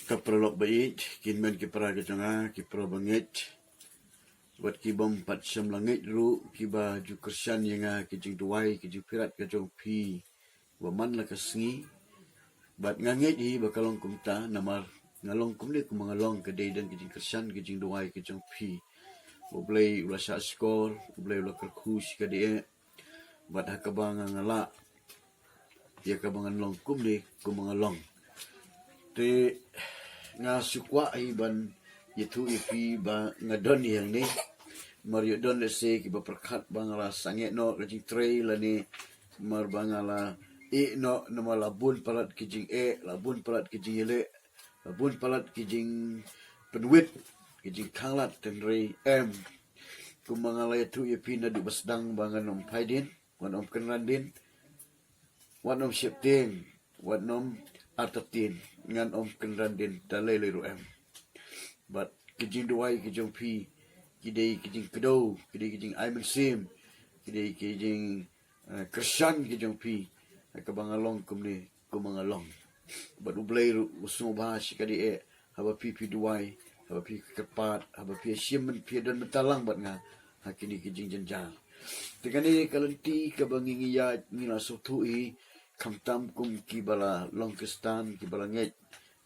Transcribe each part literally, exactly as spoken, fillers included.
Ka paralok ba ïeit, ki hynmen ki para ka jong nga, ki para ba ngeit, wat ki bym pat shym la ngeit ruh, kiba ju kyrshan ïa nga, ki jingduwai, ki jingpyrkhat ka jong phi ba man la ka sngi. Bad nga ngeit hi ba ka long kumta, namar nga long kumne kumba nga long, ka dei don ki jingkyrshan, ki jingduwai ka jong phi. U Blei u la shah shkor, U Blei u la kyrkhu shikatdei eh. Bad ha kaba nga nga lah ïa kaba ngan long kumne kumba nga long. Te nga shu kwah hi ban ïathuh ïa phi ba nga don hi hangne. Mar ïoh don lehse kiba pyrkhat ba nga la sangeh noh ka jingtrei lane mar ba nga la ïeh noh, namar la bun palat ki jingeh, la bun palat ki jingïaleh, la bun palat ki jingpynwit, ki jingkhanglad, hynrei em. Kumba nga la ïathuh ïa phi naduh ba sdang ba ngan ym phai dien, wat ym kynran dien, wat ym sheptieng, wat ym artatien, ngan ym kynran dien da lei lei ruh em. Bad ki jingduwai ki jong phi ki dei ki jingkdew, ki dei ki jingai mynsiem, ki dei ki jing, eh, kyrshan ki jong phi. Ha kaba nga long kumne kumba nga long. Bad U Blei ruh u sngewbha shikatdei eh, haba phi phi duwai, haba phi kyrpad, haba phi shim, phi don bynta lang bad nga ha kine ki jingjynjar. Te kane ka lynti kaba ngi ngi ïaid, ngi la sngewthuh hi, khamtam kum kiba la long Khristan, kiba la ngeit.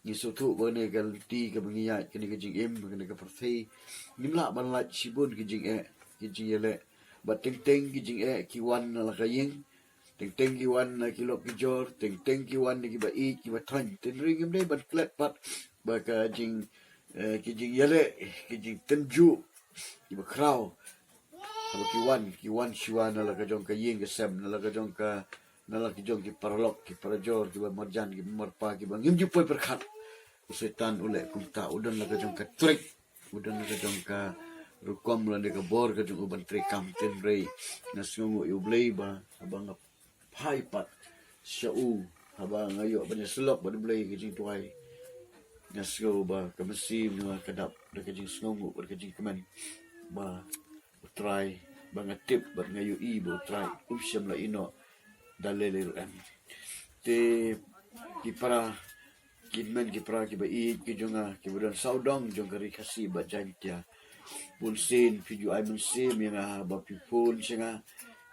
Ngi sngewthuh ba kane ka lynti kaba ngi ïaid, kane ka jingim, kane ka pyrthei, ngim lah ban lait shibun ki jingeh, ki jingïaleh. Bad teng teng ki jingeh ki wan na la ka ïing, teng teng ki wan na ki lok ki jor, teng teng ki wan na kiba ïeit kiba thoiñ. Hynrei ngim dei ban klet pat ba ka jing, eh, ki jingïaleh, ki jingtynjuh kiba khraw, haba ki wan, ki wan shuwa na la ka jong ka ïing ka sem, na la ka jong ka, na la ka jong ki paralok, ki parajor, kiba marjan, kiba marpa, kiba ngim ju poi pyrkhat. U Soitan u leh kumta, u don la ka jong ka trick, u don la ka jong ka rukom lane ka bor ka jong u ban treikam. Hynrei nga sngewnguh ïa U Blei ba haba nga phai pat sha u, haba nga ïoh ban ïasyllok bad U Blei ka jingduwai, nga sngew ba ka mynsiem nga ka dap da ka jingsngewnguh bad ka jingkmen ba U Trai, ba nga tip bad nga ïohi ba U Trai um shym la ïehnoh da lei lei ruh em. Te ki para, ki hynmen ki para kiba ïeit ki jong nga, kiba don sawdong jong ka Ri Khasi bad Jaintia, bunsien phi ju ai mynsiem ïa nga ba phi phone sha nga,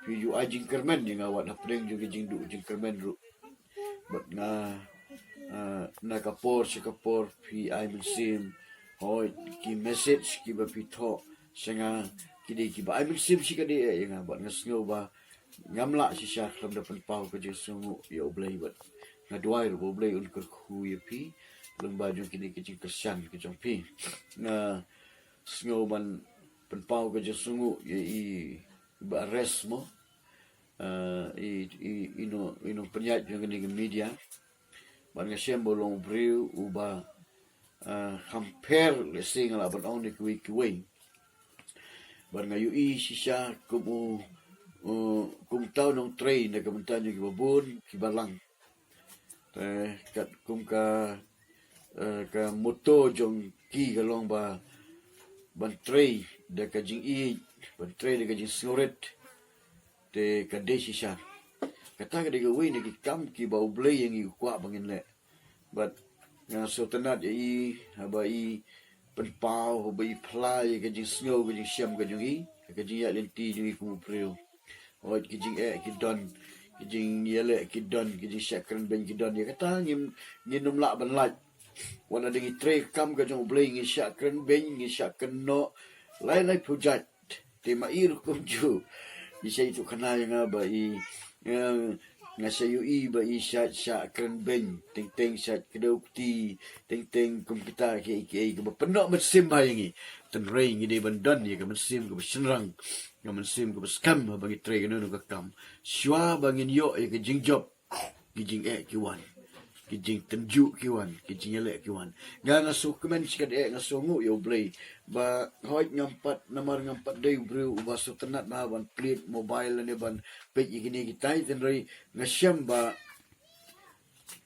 phi ju ai jingkyrmen ïa nga wat hapdeng jong ka jingduh jingkyrmen ruh. Bad nga, ah, na ka por sha ka por phi ai mynsiem, hooid, ki message kiba phi thoh sha nga, ki dei kiba ai mynsiem shikatdei eh ïa nga, bad nga sngew ba ngam lah shisha khlem da pynpaw ka jingsngewnguh ïa U Blei, bad nga duwai ruh ba U Blei un kyrkhu ïa phi lyngba jong kine ki jingkyrshan ki jong phi. Nga sngew ban pynpaw ka jingsngewnguh ïa i Bah Res mo, ah, i, i, i nongpynïaid jong kane ka media. Bad nga shem ba u long u briew uba, ah, kham pher lehse nga lah ban ong na kiwei kiwei. Bad nga ïohi shisha kum u, u, kum uta u nongtrei na ka bynta jong kiba bun kiba lang. Te katkum ka, eh, ka motto jong ki ka long ba ban trei da ka jingïeit, ban trei da ka jingsngewrit. Te ka dei shisha. Kata ka dei kawei na ki kam kiba U Blei ïa ngi u kwah ba ngin leh. Bad nga sngewtynnat ïa i haba i pynpaw, haba i phla ïa ka jingsngew, ka jingshem ka jong i, ka jingïaid lynti jong i kum u briew. Hooid, ki jingeh ki don, ki jingïaleh ki don, ki jingshah kren beiñ ki don. Ïa kata ngim, ngin ym lah ban lait. Wat la dang ngi trei kam ka jong U Blei, ngi shah kren beiñ, ngi shah kren noh, lai lai phew jait. Te ma i ruh kumjuh. I shait ïathuh khana ïa nga ba i, eh, nga shait ïohi ba i shait shah kren beiñ, teng teng shait kdew kti, teng teng kum kita kiei kiei kaba pynnoh mynsiem bha ïa ngi. Hynrei ngi dei ban don ïa ka mynsiem kaba shynrang, ka mynsiem kaba skhem haba ngi trei kano kano ka kam. Shuwa ba ngin ïoh ïa ka jingjop, ki jingeh ki wan, ki jingtynjuh ki wan, ki jingïaleh ki wan. Nga, nga sngewkmen shikatdei, nga sngewnguh ïa U Blei ba hooid ngam pat, namar ngam pat dei u briew uba sngewtynnat bha ban plie mobile lane ban peit ïa kine kitai, hynrei nga shem ba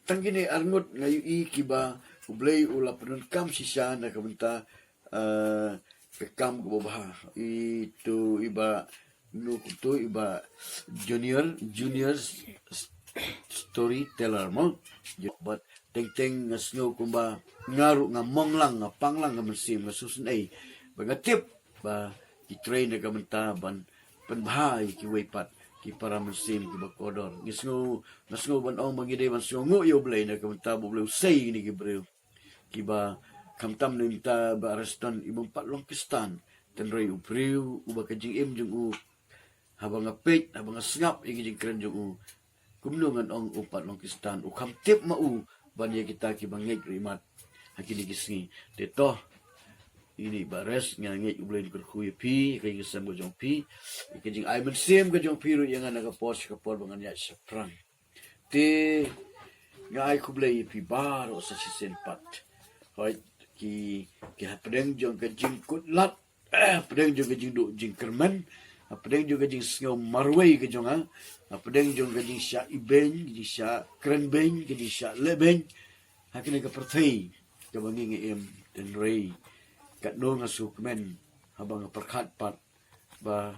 tang kine arngut nga ïohi kiba U Blei u la pyndonkam shisha na ka bynta, eh, ka kam kaba bha. I to i Bah, no, to i Bah Junior, Junior s-, s-, Storyteller mo. Bad Teng teng nga sngew kumba nga ruh nga mong lang, nga pang lang ka mynsiem, nga sngewsynei ba nga tip ba ki trei na ka bynta ban pynbha ïa kiwei pat ki para mynsiem kiba kordor. Nga sngew, nga sngew ban ong ba ngi dei ban sngewnguh ïa U Blei na ka bynta ba U Blei u sei ïa kine ki briew kiba khamtam na ka bynta Bah Reston, i bym pat long Khristan. Tynrai u briew uba ka jingim jong u, haba nga peit, haba nga sngap ïa ka jingkren jong u, kumno ngan ong u pat long Khristan, u kham tip ma u ban ïa kita kiba ngeit ruh imat ha kine ki sngi. Te to, ine Bah Res, nga ngeit U Blei un kyrkhu ïa phi, ka ïing ka sem ka jong phi, ïa ka jingai mynsiem ka jong phi ruh ïa nga na ka por sha ka por ba ngan ïaid shaphrang. Te nga ai khublei ïa phi baroh sa shisien pat. Hooid, ki, ki hapdeng jong ka jingkut lad, hapdeng jong ka jingduh jingkyrmen, hapdeng jong ka jingsngew marwei ka jong nga, hapdeng jong ka jingshah ibeiñ, ka jingshah kren beiñ, ka jingshah leh beiñ ha kane ka pyrthei kaba ngi ngi im. Tynrai, katno nga sngewkmen haba nga pyrkhat pat ba,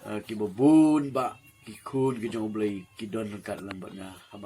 eh, kiba bun bah ki khun ki jong U Blei ki don ryngkat lem bad nga haba